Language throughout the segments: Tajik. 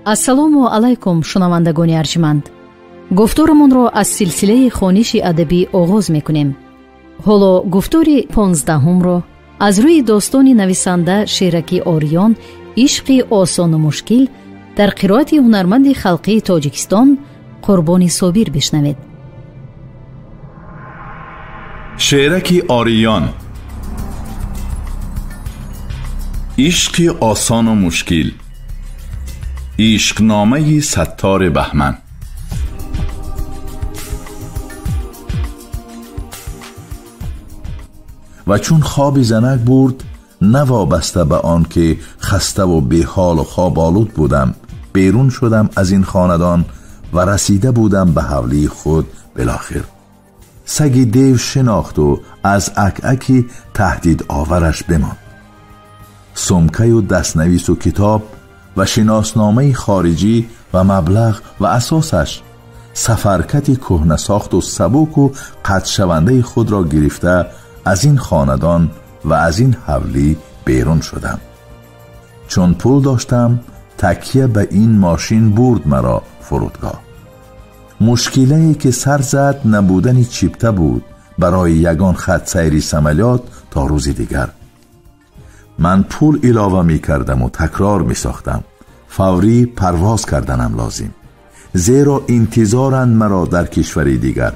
Ассалому алайкум, шунавандагони арҷманд. Гуфторамонро аз силсилаи хониши адабӣ оғоз мекунем. Ҳоло гуфтори 15-умро аз рӯи достони нависанда Шераки Ориён «Ишқи осону мушкил» дар қироати ҳунарманди халқии Тоҷикистон Қурбони Собир бишнавед. Шераки Ориён, ишқи осону мушкил, ишқномаи Саттори Баҳман. Ва чун хоби занак бурд, на вобаста ба он ки хаставу беҳолу хоболуд будам, берун шудам аз ин хонадон ва расида будам ба ҳавлии худ. Билохир саги дев шинохту аз акаки таҳдидовараш бимонд. Сумкаю дастнавису китоб ва шиносномаи хориҷӣ ва маблағ ва асосаш сафаркати кӯҳнасохту сабуку қатшавандаи худро гирифта аз ин хонадон ва аз ин ҳавлӣ берун шудам. Чун пул доштам, такя ба ин мошин бурд маро фурудгоҳ. Мушкилае ки сар зад набудани чипта буд барои ягон хат сайри самолёт то рӯзи дигар. Ман пул илова мекардаму такрор месохтам. Фаврӣ парвоз карданам лозим, зеро интизоранд маро дар кишвари дигар.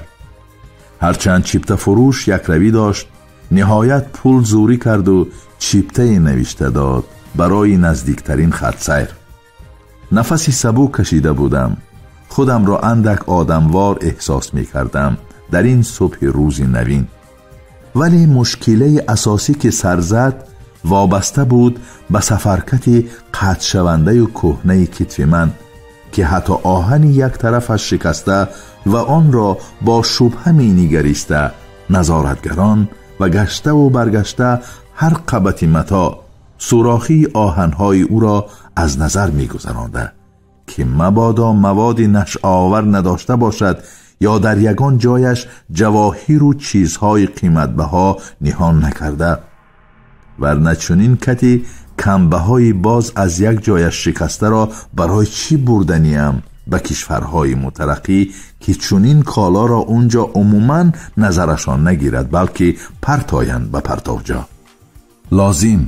Ҳарчанд чиптафурӯш якравӣ дошт, ниҳоят пул зурӣ карду чиптае навишта дод барои наздиктарин хатсайр. Нафаси сабук кашида будам. Худамро андак одамвор эҳсос мекардам дар ин субҳи рӯзи навин. Вале мушкилаи асосӣ ки сар зад вобаста буд ба сафаркати қатъшавандаю кӯҳнаи китфи ман, ки ҳатто оҳани як тарафаш шикаста ва онро бо шубҳа менигариста назоратгарон ва гаштаву баргашта ҳар қабати матоъ сурохии оҳанҳои ӯро аз назар мегузаронда, ки мабодо маводи нашъаовар надошта бошад ё дар ягон ҷояш ҷавоҳиру чизҳои қиматбаҳо ниҳон накарда. Варна чунин кати камбаҳои боз аз як ҷояш шикастаро барои чӣ бурданиам ба кишварҳои мутараққӣ, ки чунин коларо унҷо умуман назарашон нагирад, балки партоянд ба партовҷо. Лозим,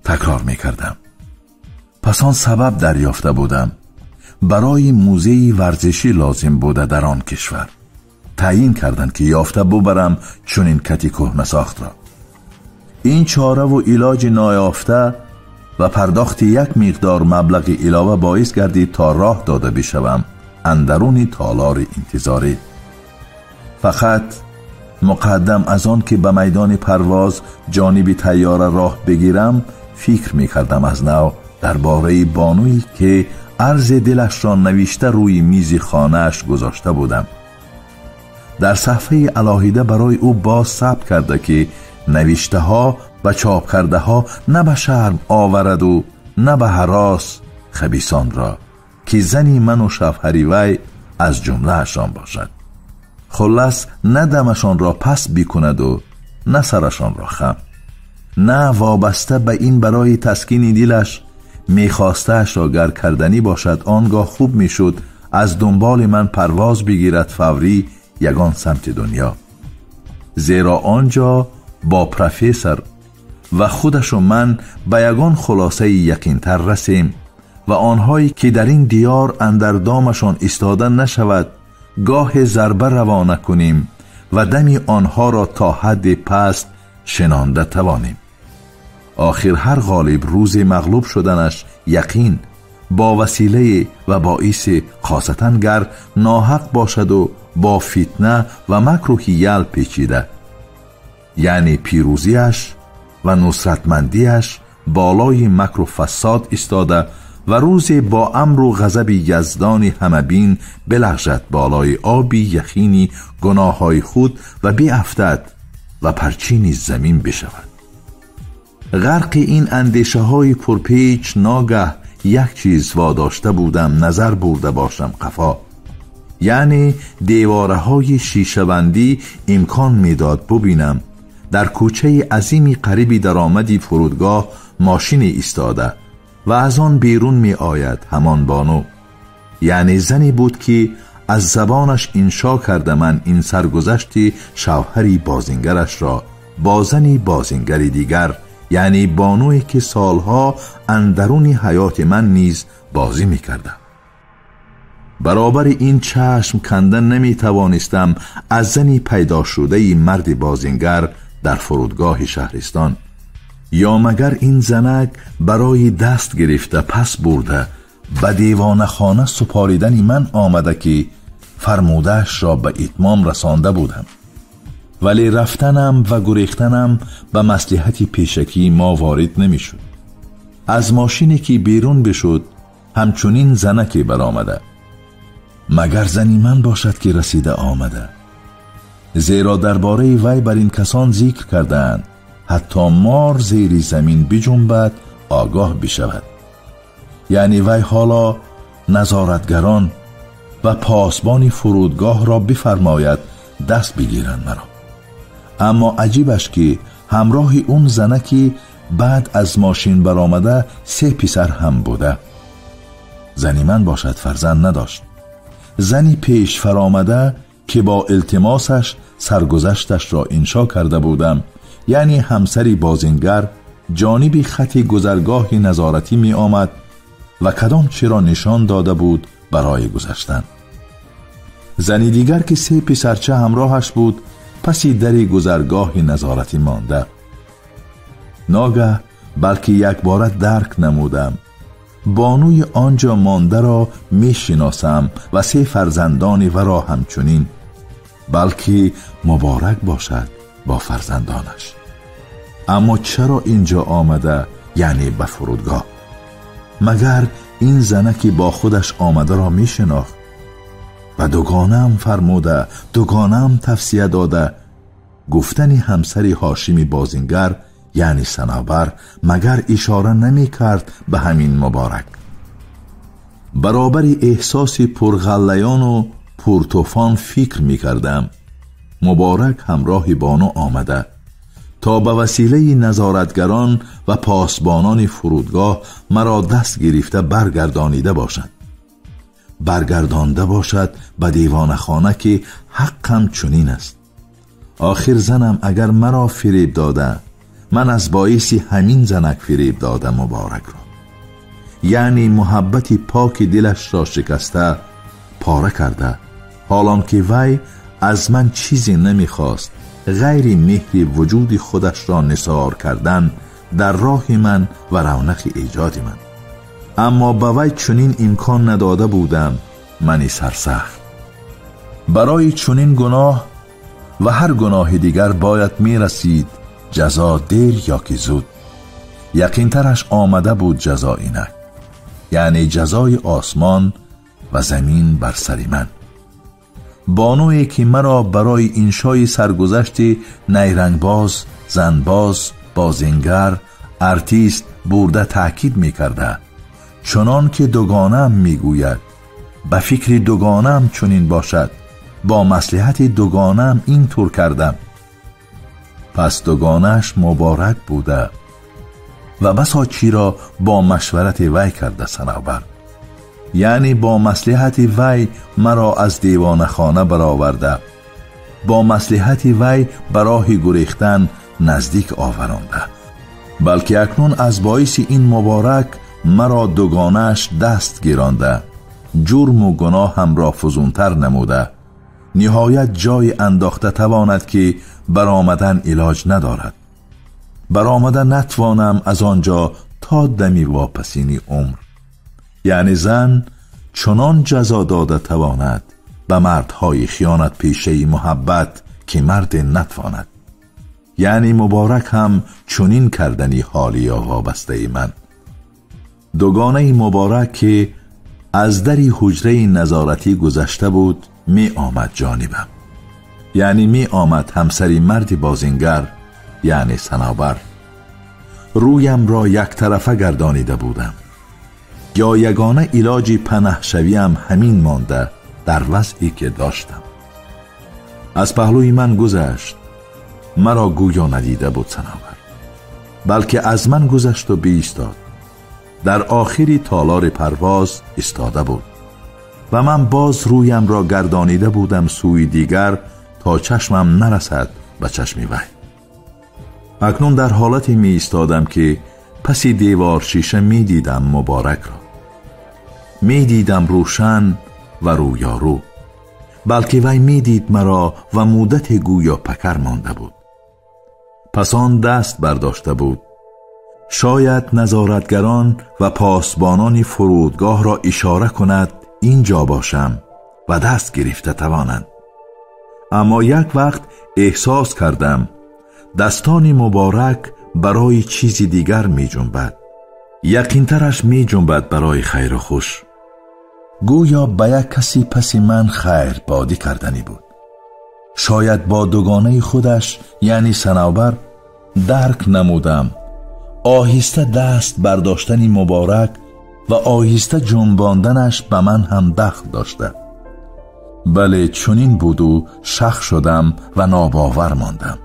такрор мекардам. Пас он сабаб дарёфта будам. Барои музеи варзишӣ лозим буда дар он кишвар. Таъйин карданд ки ёфта бубарам чунин кати кӯҳнасохтро. Ин чораву илоҷи ноёфта ва пардохти як миқдор маблағи илова боис гардид то роҳ дода бишавам андаруни толори интизорӣ. Фақат муқаддам аз он ки ба майдони парвоз ҷониби тайёра роҳ бигирам, фикр мекардам аз нав дар бораи бонуе ки арзи дилашро навишта рӯи мизи хонааш гузошта будам. Дар саҳфаи алоҳида барои ӯ боз сабт карда ки навиштаҳо ва чопкардаҳо на ба шарм овараду на ба ҳарос хабисонро, ки зани ману шавҳари вай аз ҷумлаашон бошад. Хуллас, на дамашонро пас бикунаду на сарашонро хам. На вобаста ба ин барои таскини дилаш мехостаашро гар карданӣ бошад, он гоҳ хуб мешуд аз дунболи ман парвоз бигирад фаврӣ ягон самти дунё, зеро он ҷо бо профессор ва худашу ман ба ягон хулосаи яқинтар расем ва онҳое ки дар ин диёр андар домашон истода нашавад, гоҳе зарба равона кунем ва дами онҳоро то ҳадди паст шинонда тавонем. Охир ҳар ғолиб рӯзе мағлуб шуданаш яқин бо василае ва боиси, хосатан гар ноҳақ бошаду бо фитна ва макру ҳиял печида, яъне пирӯзиаш ва нусратмандиаш болои макру фасод истода ва рӯзе бо амру ғазаби яздони ҳамабин билағжад болои оби яхини гуноҳҳои худ ва биафтад ва парчини замин бишавад. Ғарқи ин андешаҳои пурпеч ногаҳ як чиз водошта будам назар бурда бошам қафо, яъне девораҳои шишабандӣ имкон медод бубинам дар кӯчаи азими қариби даромади фурудгоҳ мошине истода ва аз он берун меояд ҳамон бону. Яъне зане буд ки аз забонаш иншо карда ман ин саргузашти шавҳари бозингарашро бо зани бозингари дигар, яъне бонуе ки солҳо андаруни ҳаёти ман низ бозӣ мекарда. Баробари ин чашм канда наметавонистам аз зани пайдо шудаи марди бозингар дар фурудгоҳи шаҳристон. Ё магар ин занак барои даст гирифта пас бурда ба девонахона супоридани ман омада ки фармудаашро ба итмом расонда будам. Вале рафтанам ва гурехтанам ба маслиҳати пешакии мо ворид намешуд. Аз мошине ки берун бишуд ҳамчунин занаке баромада. Магар зани ман бошад ки расида омада? Зеро дар бораи вай бар ин касон зикр кардаанд, ҳатто мор зери замин биҷунбад огоҳ бишавад. Яъне вай ҳоло назоратгарон ва посбони фурудгоҳро бифармояд даст бигиранд маро. Аммо аҷибаш ки ҳамроҳи он занаки баъд аз мошин баромада се писар ҳам буда. Зани ман бошад фарзанд надошт. Зани пеш фаромада ки бо илтимосаш саргузашташро иншо карда будам, яъне ҳамсари бозингар, ҷониби хати гузаргоҳи назоратӣ меомад ва кадом чиро нишон дода буд барои гузаштан. Зани дигар ки се писарча ҳамроҳаш буд, паси дари гузаргоҳи назоратӣ монда. Ногаҳ балки якбора дарк намудам бонуи онҷо мондаро мешиносам ва се фарзандони варо ҳамчунин, балки муборак бошад бо фарзандонаш. Аммо чаро инҷо омада, яъне ба фурудгоҳ? Магар ин занаки бо худаш омадаро мешинохт ва дугонаам фармуда, дугонаам тавсия дода гуфтани ҳамсари ҳошими бозингар, яъне Санобар, магар ишора намекард ба ҳамин муборак? Баробари эҳсоси пурғаллаёну пуртӯфон фикр мекардам муборак ҳамроҳи бону омада то ба василаи назоратгарон ва посбонони фурудгоҳ маро даст гирифта баргардонида бошад. Баргардонда бошад ба девонахона ки ҳаққам чунин аст. Охир занам агар маро фиреб дода, ман аз боиси ҳамин занак фиреб дода муборакро. Яъне муҳаббати поки дилашро шикаста, пора карда, ҳолон ки вай аз ман чизе намехост ғайри меҳри вуҷуди худашро нисор кардан дар роҳи ман ва равнақи эҷоди ман. Аммо ба вай чунин имкон надода будам мани сарсахт. Барои чунин гуноҳ ва ҳар гуноҳи дигар бояд мерасид ҷазо дер ё ки зуд. Яқинтараш омада буд ҷазо инак, яъне ҷазои осмон ва замин бар сари ман. Бонуе ки маро барои иншои саргузашти найрангбоз, занбоз, бозингар, артист бурда таъкид мекарда, чунон ки дугонаам мегӯяд, ба фикри дугонаам чунин бошад, бо маслиҳати дугонаам ин тур кардам. Пас дугонааш муборак буда ва басо чиро бо машварати вай карда Санобар. Яъне бо маслиҳати вай маро аз девонахона бароварда, бо маслиҳати вай ба роҳи гурехтан наздик оваронда. Балки акнун аз боиси ин муборак маро дугонааш даст гиронда, ҷурму гуноҳамро фузунтар намуда, ниҳоят ҷой андохта тавонад ки баромадан илоҷ надорад. Баромада натвонам аз он ҷо то дами вопасини умр. Яъне зан чунон ҷазо дода тавонад ба мардҳои хиёнатпешаи муҳаббат ки марде натвонад. Яъне муборак ҳам чунин кардани ҳолия вобастаи ман. Дугонаи муборак ки аз дари ҳуҷраи назоратӣ гузашта буд меомад ҷонибам. Яъне меомад ҳамсари марди бозингар, яъне Санобар. Рӯямро яктарафа гардонида будам. Ё ягона илоҷи панаҳшавиам ҳамин монда дар вазъе ки доштам. Аз паҳлӯи ман гузашт, маро гӯё надида буд Санобар, балки аз ман гузашту биистод. Дар охири толори парвоз истода буд. و من باز رویم را گردانیده بودم سوی دیگر تا چشمم نرسد به چشم وی. اکنون در حالتی می ایستادم که پس دیوار شیشه می دیدم مبارک را، می دیدم روشن و رویارو، بلکه وی می دید مرا و مدت گویا پکر مانده بود. پس آن دست برداشته بود. شاید نظارتگران و پاسبانان فرودگاه را اشاره کند اینجا باشم و دست گرفته توانند. اما یک وقت احساس کردم دستان مبارک برای چیزی دیگر می جنبد، یقینترش می جنبد برای خیر و خوش. گویا به یک کسی پس من خیر بادی کردنی بود. شاید با دوگانه خودش یعنی صنوبر درک نمودم آهسته دست برداشتن مبارک و آهسته جنباندنش به من هم دخل داشته. بله چنین بود و شخ شدم و ناباور ماندم.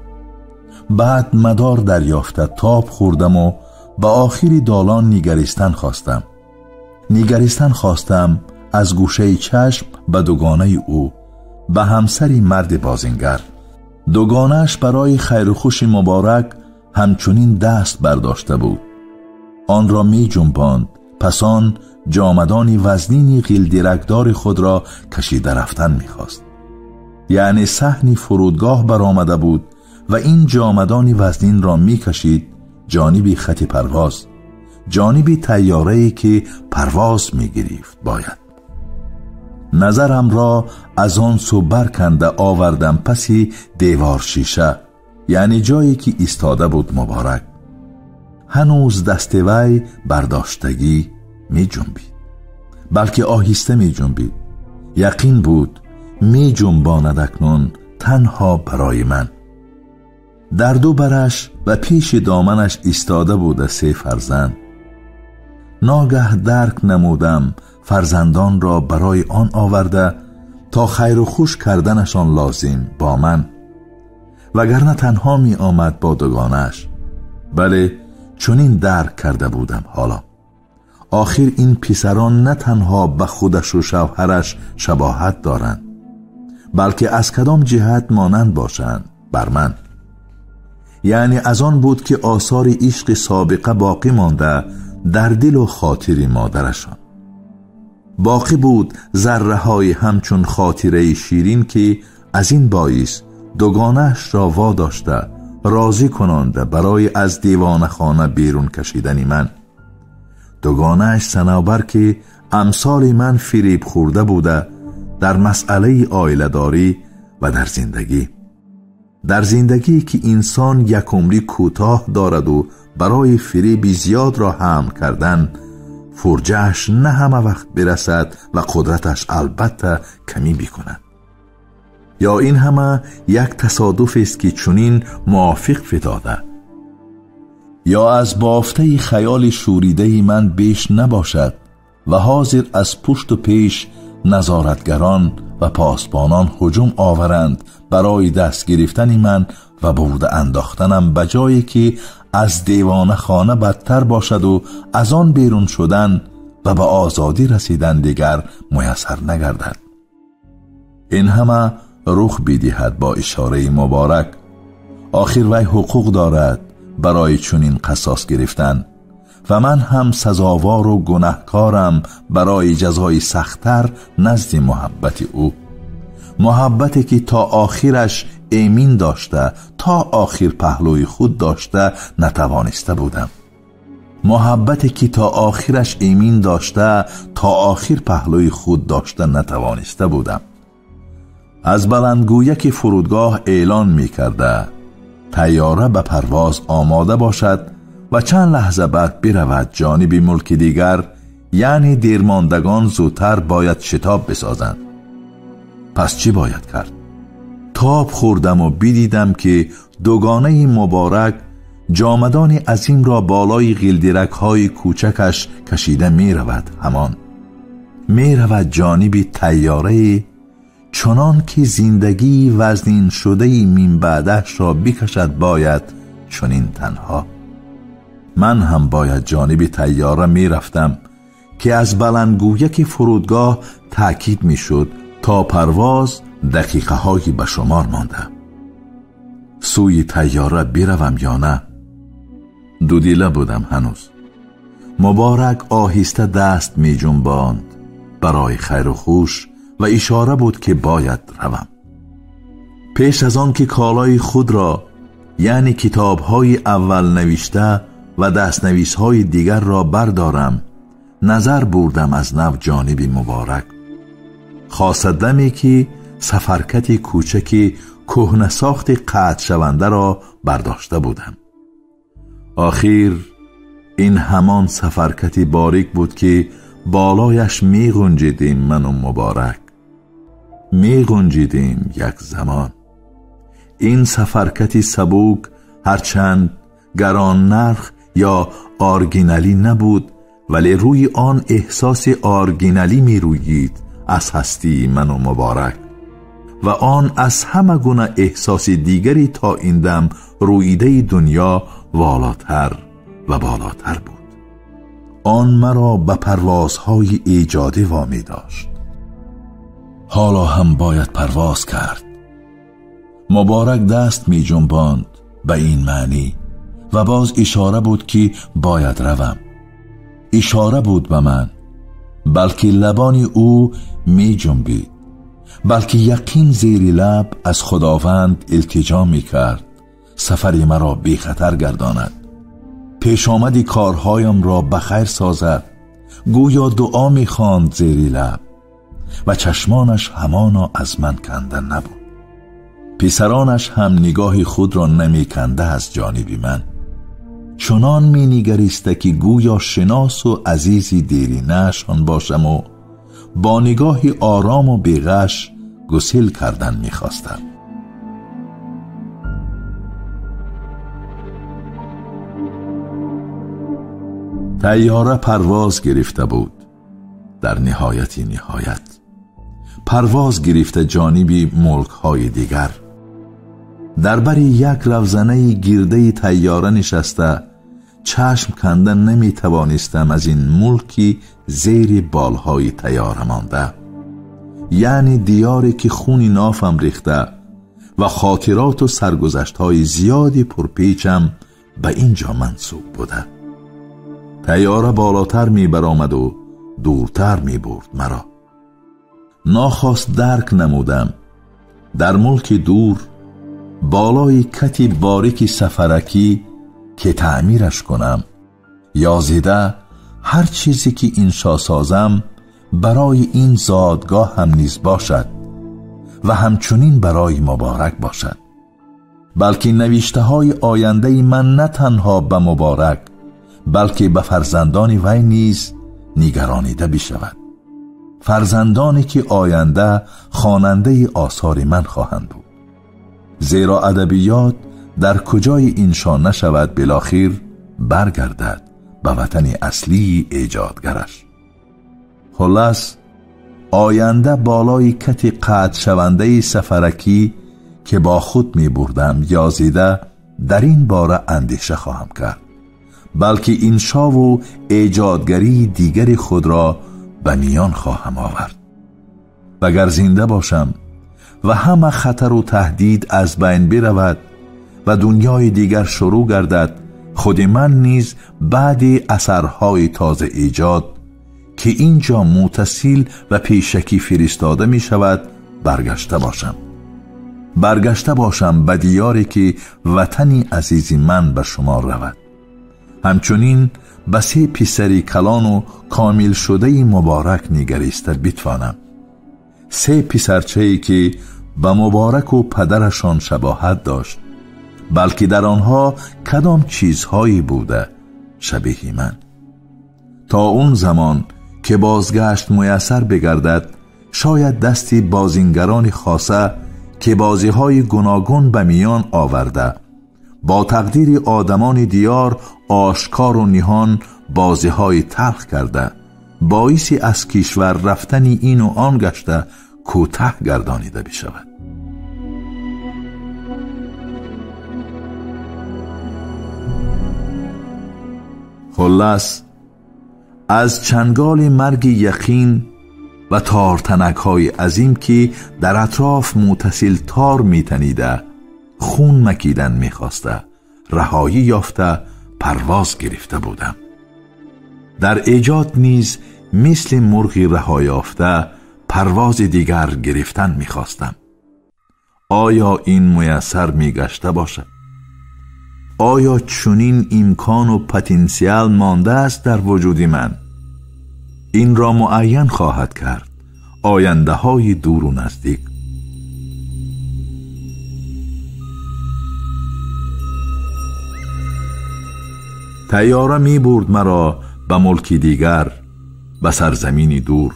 بعد مدار دریافته تاب خوردم و به آخری دالان نگریستن خواستم. نگریستن خواستم از گوشه چشم به دوگانه او، به همسری مرد بازینگر. دوگانه‌اش برای خیر و خوش مبارک همچنین دست برداشته بود. آن را می جنباند، پس آن جامدانی وزنینی قیلدیرکدار خود را کشیده رفتن می خواست. یعنی صحنی فرودگاه برآمده بود و این جامدانی وزنین را می کشید جانبی خط پرواز، جانبی طیاره‌ای که پرواز می گرفت. باید نظرم را از آن سو برکنده آوردم پسی دیوار شیشه، یعنی جایی که ایستاده بود مبارک. هنوز دست وی برداشتگی می جنبید، بلکه آهسته می جنبید. یقین بود می جنباند اکنون تنها برای من. در دو برش و پیش دامنش ایستاده بود سه فرزند. ناگه درک نمودم فرزندان را برای آن آورده تا خیر و خوش کردنشان لازم با من، وگرنه تنها می آمد با دوگانش. بله چنین درک کرده بودم حالا. آخر این پسران نه تنها به خودش و شوهرش شباهت دارند، بلکه از کدام جهت مانند باشند بر من. یعنی از آن بود که آثار عشق سابقه باقی مانده در دل و خاطر مادرشان. باقی بود ذره های همچون خاطره شیرین که از این باعث دوگانه‌اش را واداشته راضی کنانده برای از دیوانه خانه بیرون کشیدن من. دوگانه‌اش صنوبر که امثال من فریب خورده بوده در مسئله عائله داری و در زندگی، در زندگی که انسان یک عمری کوتاه دارد و برای فریب زیاد را حمل کردن فرجهش نه همه وقت برسد و قدرتش البته کمی بکند. یا این همه یک تصادف است که چنین موافق فتاده، یا از بافته خیال شوریده من بیش نباشد و حاضر از پشت و پیش نظارتگران و پاسبانان هجوم آورند برای دست گرفتن من و بوده انداختنم به جایی که از دیوانه خانه بدتر باشد و از آن بیرون شدن و به آزادی رسیدن دیگر میسر نگردد. این همه رخ بیدهد با اشاره مبارک. آخر وی حقوق دارد برای چنین قصاص گرفتن و من هم سزاوار و گناهکارم برای جزای سخت‌تر نزد محبت او، محبتی که تا آخرش ایمین داشته، تا آخر پهلوی خود داشته نتوانسته بودم. محبتی که تا آخرش ایمین داشته، تا آخر پهلوی خود داشته نتوانسته بودم. از بلندگویک فرودگاه اعلان می کرده طیاره به پرواز آماده باشد و چند لحظه بعد برود جانب ملک دیگر، یعنی دیرماندگان زودتر باید شتاب بسازند. پس چی باید کرد؟ تاب خوردم و بیدیدم که دوگانه مبارک جامدان عظیم را بالای قیلدیرک های کوچکش کشیده می رود. همان می رود جانب طیاره، چنان که زندگی وزنین شده میم بعدش را بکشد باید چنین تنها. من هم باید جانب طیاره می رفتم که از بلندگویک فرودگاه تأکید میشد تا پرواز دقیقه هایی به شمار مانده. سوی طیاره بروم یا نه؟ دودیله بودم هنوز. مبارک آهسته دست می جنباند برای خیر و خوش و اشاره بود که باید روم. پیش از آن که کالای خود را، یعنی کتاب‌های اول نوشته و دستنویس‌های دیگر را بردارم، نظر بردم از نو جانب مبارک، خاصه دمی که سفرکت کوچک کهنه ساخت قطع شونده را برداشته بودم. آخر این همان سفرکت باریک بود که بالایش می غنجیدیم من و مبارک، می غنجیدیم یک زمان. این سفرکت سبوک هرچند گران نرخ یا آرگینالی نبود، ولی روی آن احساس آرگینالی می رویید از هستی من و مبارک، و آن از همه گونه احساس دیگری تا این دم رویده دنیا والاتر و بالاتر بود. آن مرا به پروازهای ایجادی وامی داشت. حالا هم باید پرواز کرد. مبارک دست می جنباند به این معنی و باز اشاره بود که باید روم. اشاره بود به من، بلکه لبان او می جنبید، بلکه یقین زیر لب از خداوند التجا می کرد سفری مرا بی خطر گرداند، پیش آمدی کارهایم را بخیر سازد. گویا دعا می خواند زیر لب و چشمانش همانا از من کنده نبود. پسرانش هم نگاه خود را نمی کنده از جانب من، چنان می نگریسته که گویا شناس و عزیزی دیرینه‌شان باشم و با نگاه آرام و بیغش گسیل کردن می خواستم. طیاره پرواز گرفته بود. در نهایت پرواز گرفته جانبی ملک های دیگر. در بر یک روزنه گرده طیاره نشسته چشم کنده نمی توانستم از این ملکی زیر بالهای طیاره مانده، یعنی دیاری که خونی نافم ریخته و خاطرات و سرگذشت های زیادی پرپیچم به اینجا منسوب بوده. طیاره بالاتر می برآمد و دورتر می برد مرا. ناخواست درک نمودم در ملک دور بالای کتی باریک سفرکی که تعمیرش کنم یا زیده هر چیزی که انشا سازم برای این زادگاه هم نیز باشد و همچنین برای مبارک باشد، بلکه نوشته های آینده من نه تنها به مبارک بلکه به فرزندان وی نیز نگرانیده بشود، فرزندانی که آینده خواننده آثار من خواهند بود. زیرا ادبیات در کجای انشا نشود بالاخیر برگردد به وطن اصلی ایجادگرش. خلاص آینده بالای کت قطع شونده سفرکی که با خود می بردم یا زیده در این باره اندیشه خواهم کرد، بلکه انشا و ایجادگری دیگر خود را به میان خواهم آورد. اگر زنده باشم و همه خطر و تهدید از بین برود و دنیای دیگر شروع گردد، خود من نیز بعد اثرهای تازه ایجاد که اینجا متصل و پیشکی فرستاده می شود برگشته باشم، برگشته باشم به دیاری که وطنی عزیزی من به شما رود. همچنین به سه پسری کلان و کامل شده مبارک نگریسته بتوانم، سه پسرچه‌ای که به مبارک و پدرشان شباهت داشت، بلکه در آنها کدام چیزهایی بوده شبیه من. تا اون زمان که بازگشت میسر بگردد، شاید دستی بازینگران خاصه که بازیهای گوناگون به میان آورده با تقدیر آدمان دیار آشکار و نهان بازیهای تلخ کرده، باعث از کشور رفتن این و آن گشته کوته گردانیده بشود. خلاص از چنگال مرگ یقین و تارتنک های عظیم که در اطراف متصل تار میتنیده، خون مکیدن میخواسته، رهایی یافته، پرواز گرفته بودم. در ایجاد نیز مثل مرغی رها یافته پرواز دیگر گرفتن میخواستم. آیا این میسر میگشته باشد؟ آیا چنین امکان و پتانسیل مانده است در وجود من؟ این را معین خواهد کرد آینده های دور و نزدیک. تیاره می برد مرا به ملکی دیگر، به سرزمینی دور.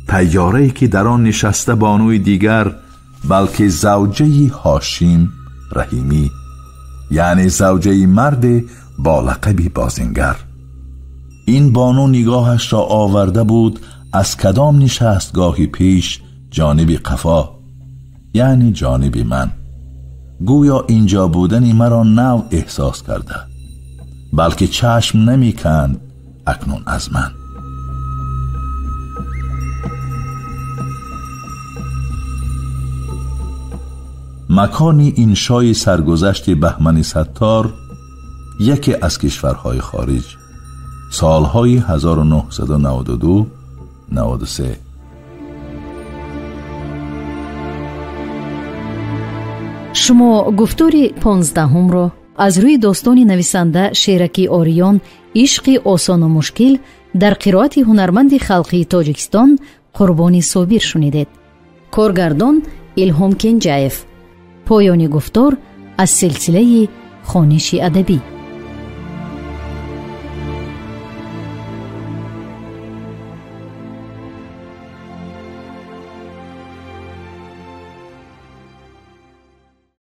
تیاره‌ای که در آن نشسته بانوی دیگر، بلکه زوجه هاشم رحیمی، یعنی زوجه مرد با لقب بازنگر. این بانو نگاهش را آورده بود از کدام نشستگاهی پیش جانب قفا، یعنی جانب من. گویا اینجا بودن مرا نو احساس کرده، بلکه چشم نمی کند اکنون از من. مکان انشای سرگذشت بهمن ستار، یکی از کشورهای خارج، سالهای 1992 93. Шумо гуфтори 15-ро аз рӯи достони нависанда Шераки Ориён «Ишқи осону мушкил» дар қироати ҳунарманди халқии Тоҷикистон Қурбони Собир шунидед. Коргардон Илҳом Кенҷаев. Поёни гуфтор аз силсилаи хониши адабӣ.